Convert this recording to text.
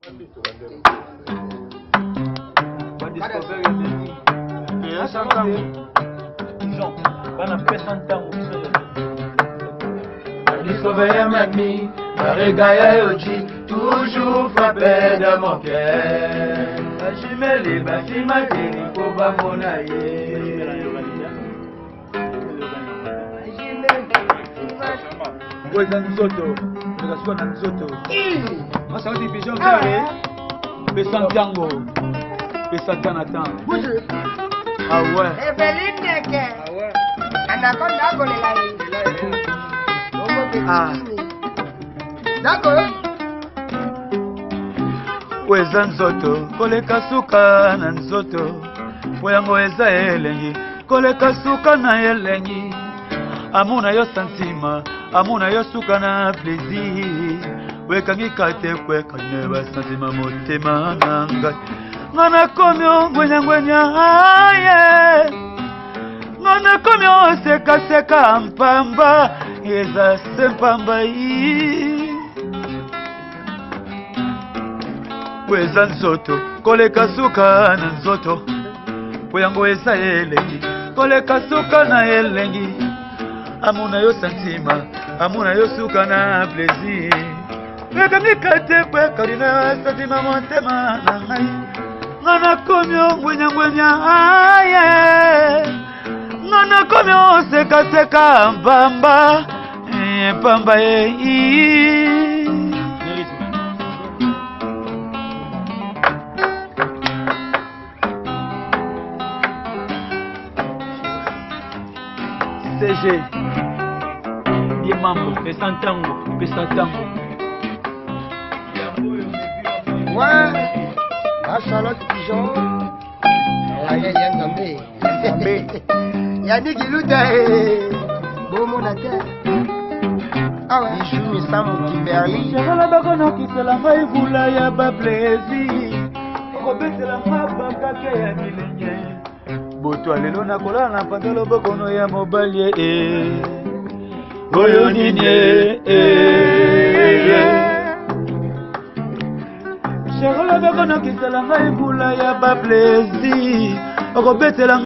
Discover Mami, Barega Yoji, toujours frappé de mon cœur. Bashimeli, bashimateli, po bamona ye. Oyo eza nzoto, oleka suka na nzoto. Masanga division vere, pesa ntango, pesa temps na temps. Ah ouais. Eveline Neke. Anaconda akolela ye. Ah. D'accord. Oyo eza nzoto, koleka suka na nzoto. Po yango eza elengi, koleka suka na elengi. Amona yo sentiment, amona yo suka na plaisir. Oyekangi kate kwekane ba sentiment motema na ngai. Nga nakomi ongwenyangwenya aye. Nga nakomi osekaseka mpamba, eza se mpamba yi. Po eza nzoto, koleka suka na nzoto. Po yango eza elengi, koleka suka na elengi. Amona yo sentiment, amona yo suka na plaisir. Ekangi kate kwekali na sentiment motema na ngai. Nga nakomi ongwenyangwenya aye. Nga nakomi osekaseka mpamba, mpamba ye. CG ye mambo pesa ntango, pesa ntango. Ouais, la Charlotte Pigeon. Aye, ya Nzambe. Nzambe. Yannick Iluta, eh. Bomona te. Ah ouais. Bijou Misamu Kimberly. Shakala bakonokisela ngai vula ya ba plaisir. Okobetela nga bakake ya bilenge. Boto ya lelo nakolala na panza loboko no ya mobali e. Oyo nini e. Shakala bakonokisela ngai vula ya ba plaisir. Okobetela.